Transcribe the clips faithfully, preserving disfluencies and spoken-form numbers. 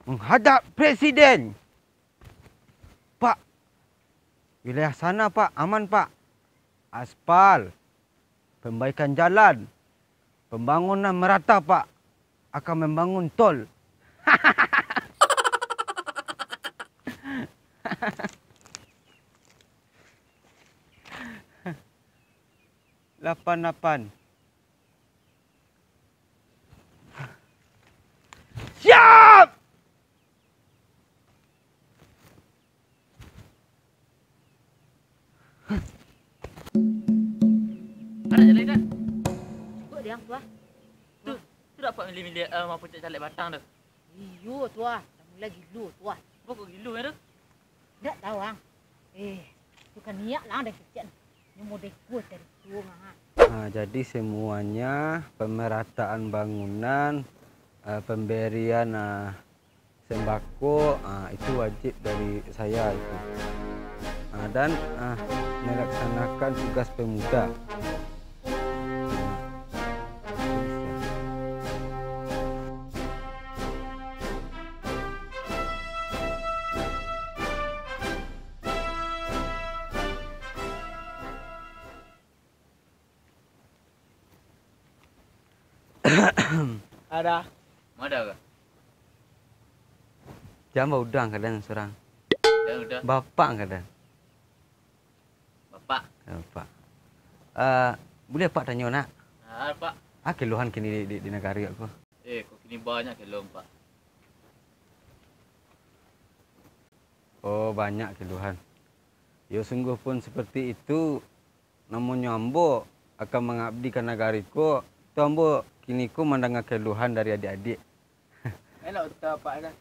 Menghadap Presiden. Pak, wilayah sana, Pak, aman, Pak. Aspal, pembaikan jalan, pembangunan merata, Pak. Akan membangun tol. Lapan lapan. Siap! Ada jalan, Indak? Cukup, Diang, Tuah. Tu, tu dak apak milik-milik, eh, mapuncak calek batang tu? Iyo, Tuah. Dah mulai gilo, Tuah. Apo kok gilo, eh, tu? Ndak tahu, Ang. Eh, tu kan niat lah dari kecil. Nyo modeko cari tuang, ah. Ah, jadi semuanya pemerataan bangunan, eh, pemberian, ah, sembako, ah, itu wajib dari saya itu. Ah, dan, ah, melaksanakan tugas pemuda. Ada. Ma ado ko? Jan baudang kadan surang. Jan udah. Bapak kadan. Bapak. Bapak. Eh, buliah Pak tanyo, Nak? Ah, Pak. Ah, keluhan kini di, di, di nagari ko? Eh, kok kini banyak keluhan, Pak? Oh, banyak keluhan. Yo, sungguh pun seperti itu, namonyo ambo akan mangabdi ka nagari ko, tu ambo kini ko mandanga keluhan dari adiak-adiak. Elok utak apak dah.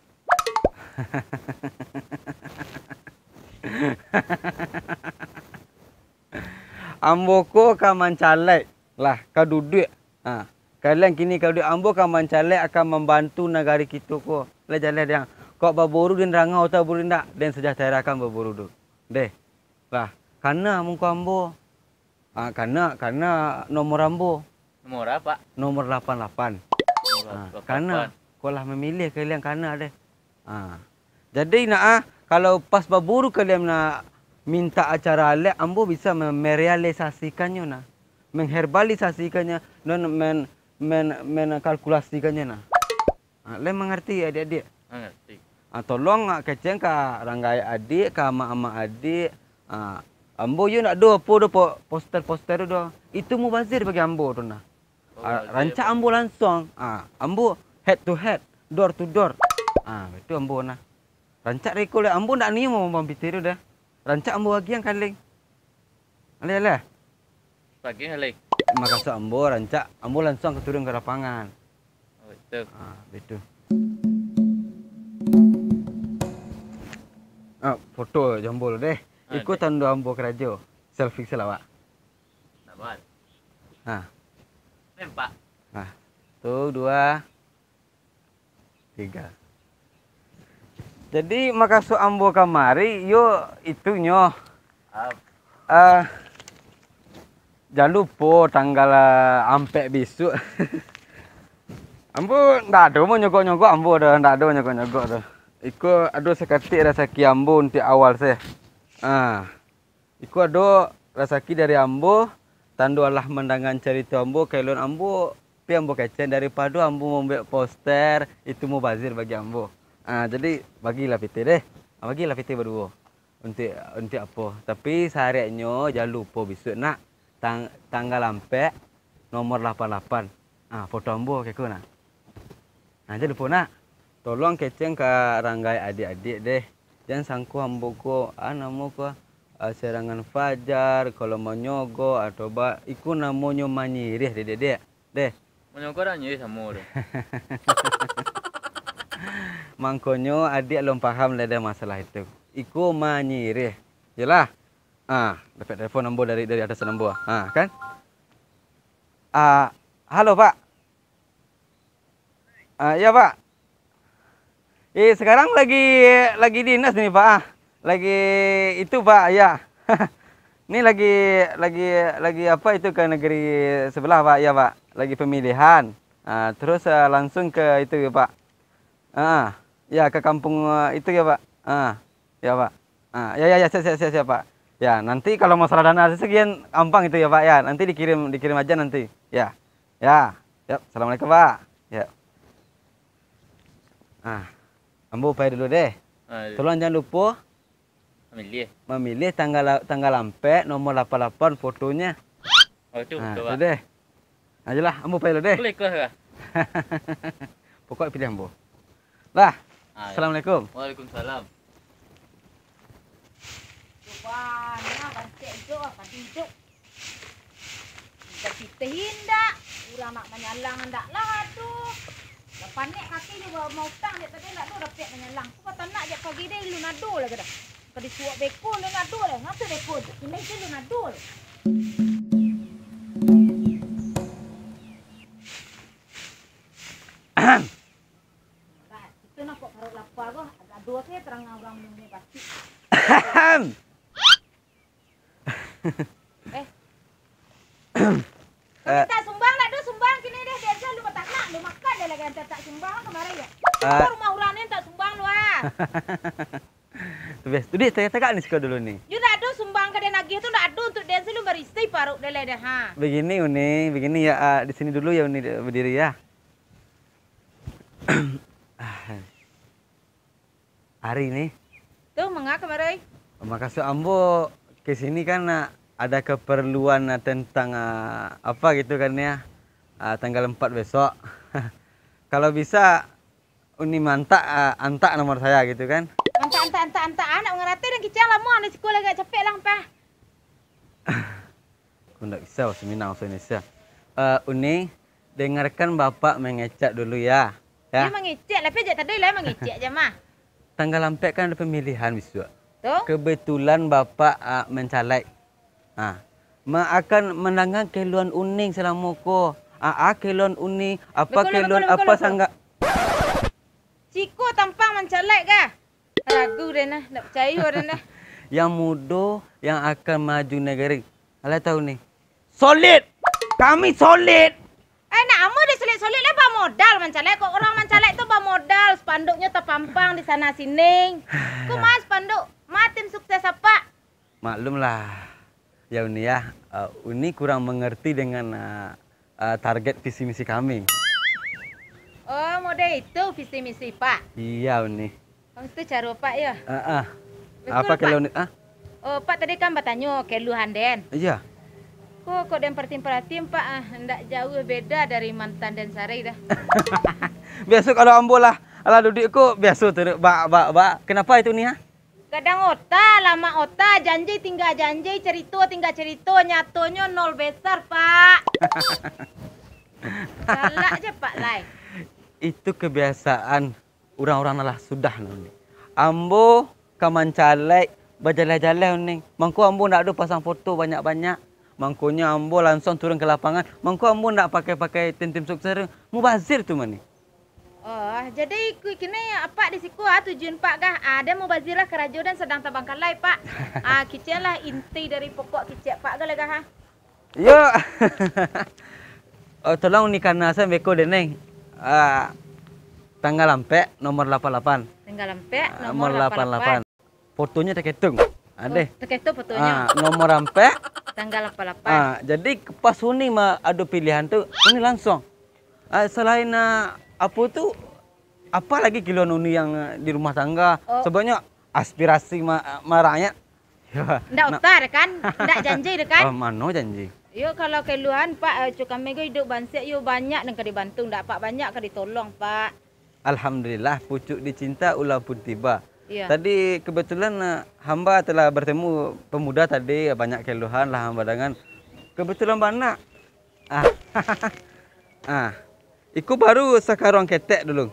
Ambo ko ka mancalek, lah, ka duduak. Ha, kalian kini ka duduak, ambo ka mancalek akan mambantu nagari kito ko. Lah jaleh, Diang. Kok baburu den rangau tau buru indak, den sejahterakan baburu tu. Deh. Lah, kana muko ambo. Ah, kana, kana nomor ambo. Nomor apo, Pak? Nomor lapan lapan. Nomor Ah, lapan lapan. Kana, ko lah mamiliah kalian kana deh. Ah. Jadi nak ah, kalau pas baburu kalian nak minta acara alek, ambo bisa me-, merealisasikannya nah. Mengherbalisasikannya, non men-, men-, menkalkulasikannya nah. Ah, lai mangarti, adiak-adiak? Mangarti. Ah, tolong, ah, kecek ka ranggai adiak, ka amak-amak adiak. Ah, ambo yo ndak ado apo do po-, poster-poster tu do. Itu mubazir bagi ambo tu nah. Oh, ah, mubazir. Rancak ambo lansuang. Ah, ambo head to head, door to door. Ah, itu ambo nah. Rancak reko lah. Ambo ndak nio mambang pitih tu dah. Rancak ambo agiah kaleng. Alah, alah. Pagi hari. Makaso ambo rancak, ambo lansuang ka turun ka lapangan. Oh, itu. Ah, betul. Ah, foto jo ambo lo deh. Ah, iko deh. Tando ambo karajo. Selfie salawak. Sabar. Ah. Nampak. Ah. Tu, dua. Tiga. Jadi, makaso ambo kamari, yo itunyo. Ap- Ah, jan lupo tanggal, ah, ampek bisuak. Ambo ndak ado manyogok-nyogok ambo doh, ndak ado manyogok-nyogok doh. Iko ado saketek rasaki ambo untuak awal se. Ah. Iko ado rasaki dari ambo, tando alah mandangan carito ambo, kailun ambo, pi ambo kecek daripado ambo mambuek poster, itu mubazir bagi ambo. Ah, jadi bagilah pitih deh. Ah, bagilah pitih baduo. Untuak, untuak apo? Tapi saharatnyo jan lupo bisuak nak tang-, tanggal ampek, nomor lapan lapan. Ah, foto ambo keko nah. Nah, jan lupo nak. Tolong kecek ka ranggai adiak-adiak deh. Jan sangko ambo ko, ah, namo ko, ah, serangan fajar, kalau manyogok atau ba-, iko namonyo manyiriah, dek, dek, dek. Deh. Manyogok dak nyiriah samo tu. Mangkonyo adiak alun paham lai deh masalah itu. Iko manyiriah. Yolah. Ah, dapek telepon ambo dari, dari atasan ambo. Ah, kan? Ah, halo, Pak. Ah, iya, Pak. Eh, sekarang lagi, lagi dinas ni, Pak, ah. Lagi itu, Pak, ya. Ni lagi, lagi, lagi apa itu, ke negeri sebelah, Pak, ya, Pak. Lagi pemilihan. Ah, terus, ah, langsung ke itu, Pak. Ah. Ya, ke kampung, eh, itu ya, Pak. Ah, ya, Pak. Ah, ya, ya, ya, siap, siap, siap, siap, Pak. Ya, nanti kalau masalah dana sekian gampang itu ya, Pak, ya. Nanti dikirim, dikirim aja nanti. Ya. Ya. Ya, assalamualaikum, Pak. Ya. Ah, ambo pai dulu deh. Ah, iya. Tolong jangan lupa Mamilih. Mamilih tanggal, tanggal ampek, nomor lapan lapan fotonya. Oh, itu. Nah, betul, itu Pak. Deh. Ayolah, ambo pai dulu deh. Boleh ikhlas lah. Pokok pilih ambo. Lah. Ah, iya. Assalamualaikum. Waalaikumsalam. Coba, nah, bancek hijau, ah, padi hijau. Indak pitih indak, urang nak manyalang indak lah, aduh. Lah panek kaki jo ba-, mautang dek tadi indak doh dapek manyalang. Ku batanak jak pagi deh, alun ado lai ka dah. Ka disuak beko alun ado lai. Ngaso beko tu? Pindah iko alun ado lai. Bah, itu nampak paruik lapa ko, agak ado se tarang urang minum ni pasti. Eh. Kau mintak sumbang ndak do, sumbang kini deh, biaso lu batanak, lu makan deh lagi, antak tak sumbang lah kamari yo. Ah. Kau rumah urang ni tak sumbang lu ah. Tu bes, tu deh, tagak-tagak ni siko dulu ni. Yo ndak ado sumbang ka dia nagih tu, ndak ado untuk dia, lu barisi paruik deh lah dah ha. Begini Uni, begini ya, ah, di sini dulu ya Uni badiri ya. Ah. Ari ni. Tu, manga kamari? Makasuik ambo ke sini kan, ah, ada keperluan, ah, tentang, ah, apa gitu kan ya, ah, tanggal empat besok. Kalau bisa, Uni mantak, ah, antak nomor saya gitu kan. Antak, antak, antak, antak, anak mangarati dan kicang lamo, anak sikolah agak capek lah, ampah. Ko ndak bisa bahasa Minang, bahasa Indonesia. Eh, Uni, dengarkan Bapak mengecek dulu ya. Ya. Dia mangecek, lah, pajak tadi lah mangecek je mah. Tanggal ampek kan ada pemilihan bisuak. Tu? Kebetulan Bapak, ah, mancaleg. Ah. Ma-, akan mandanga keluhan Uni salamo ko. Ah, ah, keluhan Uni, apa keluhan, apa, apa, apa sangga-. Ciko tampang mancaleg kah? Ragu den nah, ndak picayo den nah. Yang mudo yang akan maju nagari. Alah tahu ni. Solid! Kami solid! Eh, nak amuah deh solid-solid lah bamodal mancaleg. Kok urang mancaleg tu bamodal, spanduknyo tapampang di sana sini. Ko ma spanduk, ma tim sukses apak? Maklumlah, ya Uni ya, eh, Uni kurang mengerti dengan, eh, eh, target visi misi kami. Oh, model itu visi misi, Pak? Iya, Uni. Oh, itu caro Pak, ya? Heeh. Betul, apa Pak? Kalau Uni, ah? Oh, Pak tadi kan batanyo keluhan den. Iya. Kok, kok den perhatiin-perhatiin, Pak, ah, ndak jauh beda dari mantan den sarai dah. Biaso kalau ambo lah, alah duduak ko, biaso tu, bak, bak, bak. Kenapa itu, Uni, ha? Kadang ota, lamak ota, janji tingga janji, carito tingga carito, nyatonyo nol besar, Pak. Galak je, Pak, lai. Itu kebiasaan urang-urang nan lah sudah, Uni. Ambo ka mancaleg bajaleh-jaleh, Uni. Mangko ambo ndak ado pasang foto banyak-banyak. Mangkonyo ambo lansuang turun ka lapangan. Mangko ambo ndak pakai-pakai tim-tim sukses tu. Mubazir tu mah, Uni. Oh, jadi ku-, kini apak di siko, ah, tujuan pak kah? Ah, den mubazir lah karajo den sadang tabangkalai, Pak. Ah, kicek lah inti dari pokok kicek pak kah lah kah, ah? Yo. Oh, tolong Uni kana sajo beko den, Neng. Ah, tanggal ampek, nomor lapan lapan. Tanggal ampek, ah, nomor nomor lapan lapan. Fotonyo taketong. Adeh. Oh, taketong fotonyo. Ah, nomor ampek. Tanggal lapan lapan. Ah, jadi pas Uni ma-, ado pilihan tu, Uni lansuang. Ah, salain, ah, apo tu, apa lagi keluhan Uni yang, ah, di rumah tangga? Oh. Sabanyak aspirasi ma-, ma-, rakyat. Yo. Ndak utar kan? Ndak janji tu kan? Ah, mano janji? Yo, kalau keluhan, Pak, eh, cuk kami ko hidup bansiak, yo banyak nan ka dibantu, ndak, Pak? Banyak ka ditolong, Pak. Alhamdulillah, pucuk dicinta ulang pun tiba. Iya. Tadi kebetulan, eh, hamba telah bertemu pemuda tadi, banyak keluhan lah hamba dangan. Kebetulan bana. Ah. Ah. Iko baru sakaruang ketek dulu.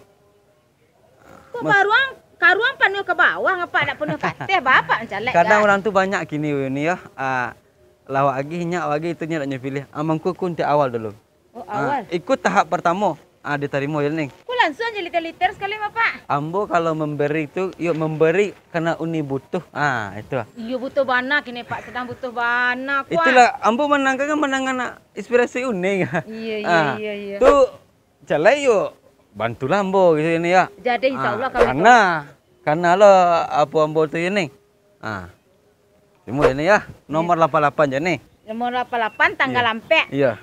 Kok mas-, karuang, karuang panuah ka bawah, ngapa dak panuah ka ateh, Bapak mancaleg kadang kan? Urang tu banyak kini, Uni, yo. Ah, lawak agi, nyak agi, itu nyo dak nyo pilih. Ah, mangko ko untuak awal dulu. Oh, ah, awal. Iko tahap partamo. Ah, ditarimo yo, Ning. Ko lansuang aja liter-liter sakali mah, Pak. Ambo kalau memberi tu, yo memberi karena Uni butuh. Ah, itu. Iyo, butuh bana kini, Pak. Sedang butuh bana, kuah. Itulah, ambo manangkan, manangan inspirasi Uni. Iyo, iyo, ah, iyo, iyo. Tu, calai yo. Bantulah ambo gitu ini ya. Jadi, insya Allah, kalau itu. Kana, kana lah apo ambo tu ini. Ah. Timbul ini ya, nomor lapan lapan je ni. Nomor lapan lapan, tanggal ampek. Iya.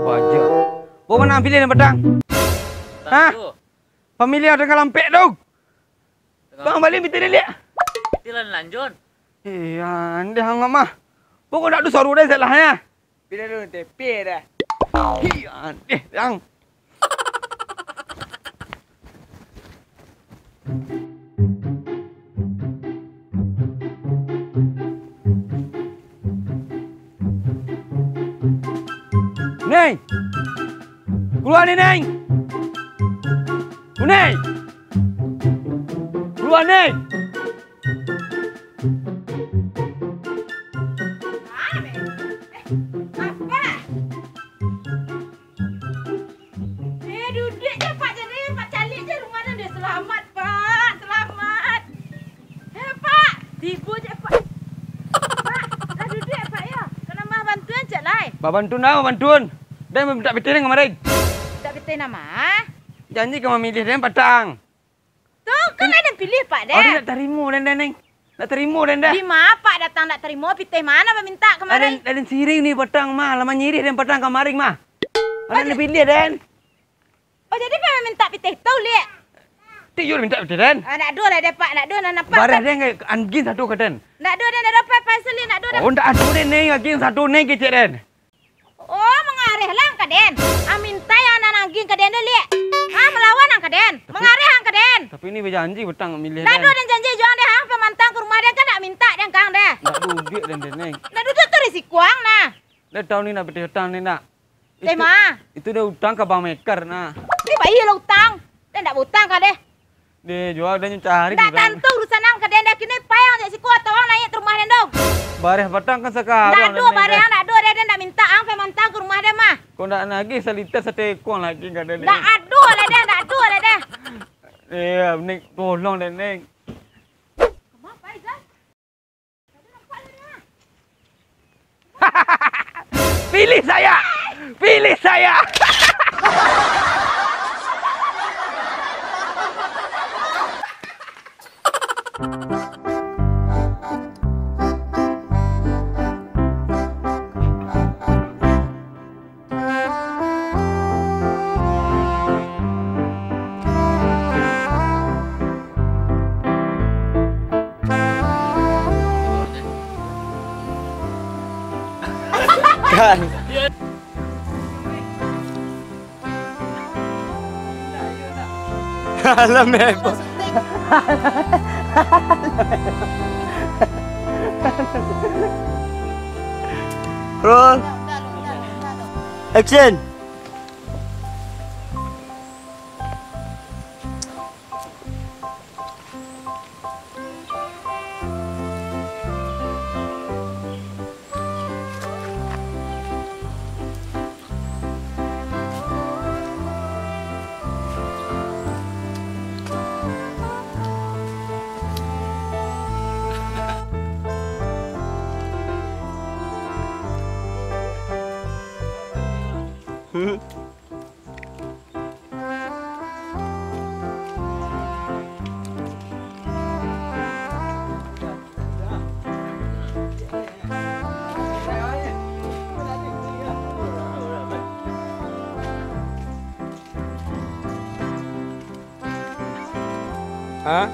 Wajar. Bo manang pilih nan patang? Hah? Pamilihan tanggal ampek tu. Bang, baliak pitih dek liak. Pitih lah lanjut. Iya, andeh angah mah. Pokok nak tu saru deh salahnyo. Pitih dulu, tepi dah. Iya, andeh, Bang. Neng! Kalua ni, Neng! Kunei! Kalua, Neng! Apak! Eh, duduak je, Pak, jadi, Pak, caliak je rumah tu, deh. Selamat, Pak, selamat. Eh, Pak, tibo je, Pak. Pak, lah duduak, Pak, yo. Ka nambah bantuan, cek lai. Babantun dah, babantun. Den mintak pitih den kamari. Mintak pitih nan ma? Janji ka mamiliah den patang. Tu kan lah den piliah, Pak, dah. Oh, den ndak tarimo den, den, Neng. Ndak tarimo den, dah. Di ma Apak datang ndak tarimo, pitih ma nan bamintak kamari? Lah den, lah den siring ni patang mah, lah manyiriah den patang kamari mah. Lah den piliah den. Oh, jadi Apak mintak pitih tu, liak? Ti yo mintak pitih den. Ah, ndak ado lah deh, Pak, ndak ado nan nampak. Bareh den, anggin satu ka den. Ndak ado den, ndak ado Pak, pasal ni ndak ado dah. Oh, ndak ado den, Neng, anggin satu, Neng, kecek den. Oh, mangareh lah ang ka den. Ang mintak yang nan anggin ka den tu, liak. Ah, malawan ang ka den. Tapi mangareh ang ka den. Tapi ni bajanji patang miliah den. Ndak ado den janji jo ang deh, ang pamantang ka rumah den kan ndak mintak den ka ang deh. Ndak duduak den, den, Neng. Ndak duduak tu risiko ang nah. Den tahu ni ndak pitih patang ni ndak. Pitih ma? Itu, itu den utang ka Bang Mekar nah. Ni bayia lah utang. Den ndak bautang ka deh. Deh, jua den cari. Ndak tantu urusan ang ka den, dah kini pai ang jak siko atau ang naiak ka rumah den tu. Bareh patang kan sakali. Ndak ado bareh, ndak ado, deh, den ndak mintak ang pai mantang ka rumah den mah. Kok ndak nagih saliter sateko lagi ka den. Ndak ado lah deh, ndak ado lah deh. Eh, Neng, tolong deh, Neng. Kama pai, Zal? Pilih saya! Pilih saya! Kan. Alam heboh. Roll. Action. Hmm. Hah?